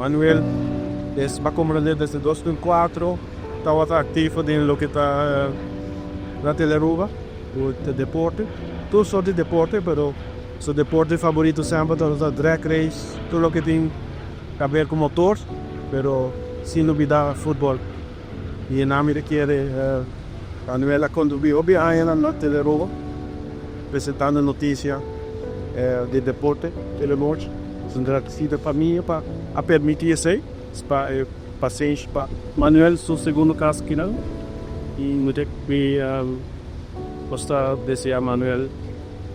Manuel es ba comprende desde 2004 tabata activo den loke ta na Telearuba cu ta deporte, tur soort di deporte pero su deporte favorito semper tabata drag race, tur loke tin haber cu motor pero sin lubida futbol y e nan mi ta kere Manuel a contribui hopi añanan na Telearuba presentando noticia di deporte Telenoche. Nos ta gradecido e famia pa a permiti esey, pa e pasenshi pa Manuel su segundo cas kinan y mi nos ta desea Manuel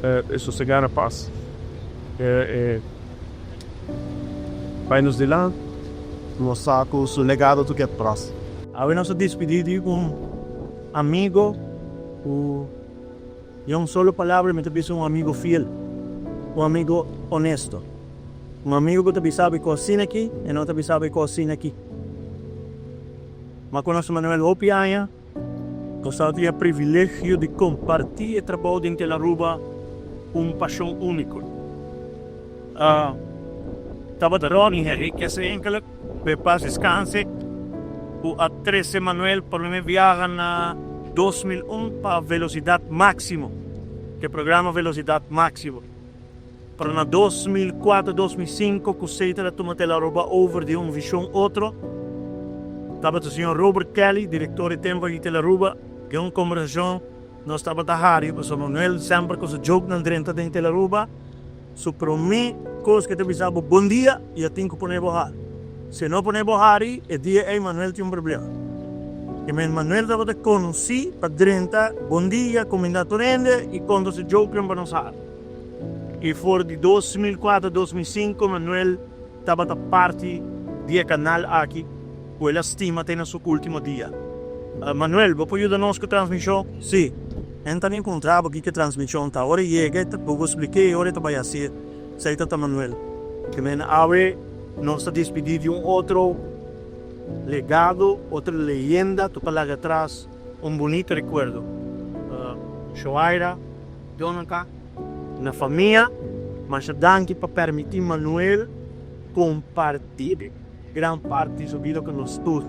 e sosega na pas e bay nos dilanti nos sa cu su legado ta keda tras. Awe nos a despidi di un amigo cu Den un solo palabra mi ta bisa un amigo fiel, un amigo honesto, un amigo ku ta bisa bo e kos asina aki e no ta bisa bo e kos asina aki. Mi a konosé Manuel hopi aña, nos tabatin e privilegio di kompartí e trabou den Telaruba ku un pashon úniko. Tabata Ronnie Henriquez enkele, ku e pas deskanse, ku a trese Manuel prome biaha na 2001 pa Velocidad Maximo, ku e programa Velocidad Maximo. Pero na 2004, 2005 ku Seiter a tuma Telaroba over di un vision otro, tabata señor Robert Kelly, direktor e tempo di Telaruba, den un kombersashon nos tabata hari pasobra Manuel semper ku su jokenan drenta den Telaruba. Su promé kos ku e ta bisa bo bon dia i a tin ku pone bo hari. Si e no pone bo hari, e dia ei Manuel tin un problema. I men Manuel tabata konosí pa drenta bon dia, kumindá tur hende i konta su jokenan pa nos hari. I for di 2004, 2005 Manuel tabata parti di e kanal aki ku el a stima te na su ultimo dia. Manuel, bo por yuda nos ku transmishon? Sí. N ta bin puntra bo kiko transmishon ta. Ora e yega e ta bo splik'é i ora e ta bai hasié. Esei ta ta Manuel. Ke men awe nos ta dispidí di un otro legado, otro leyenda ku ta laga atras un bunito rekuerdo. Shoaira, Jonathan, na famia, masha danki pa permití Manuel kompartí gran parti di su bida ku nos tur.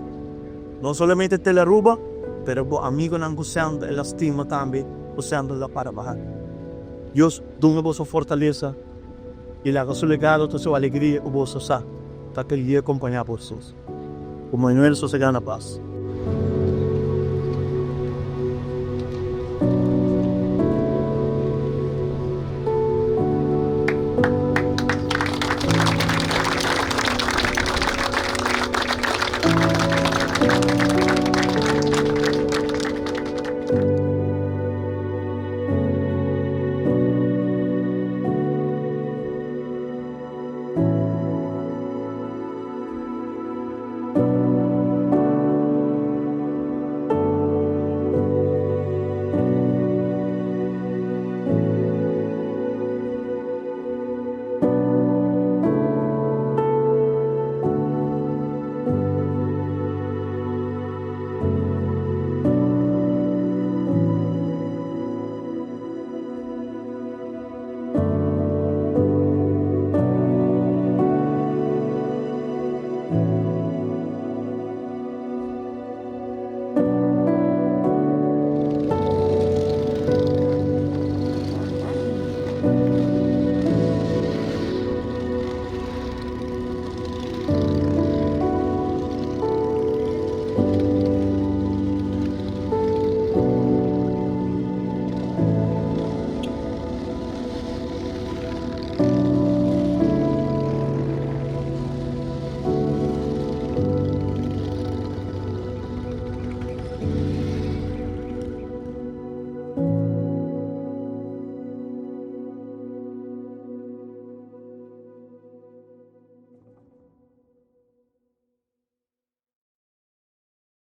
No solamente Telaruba, pero bo amigonan ku semper el a stima tambe ku semper el a para baha. Dios duna boso fortalesa i laga su legado ta su alegria ku boso sa ta kel dia kompañá boso. Ku Manuel sosegá na pas.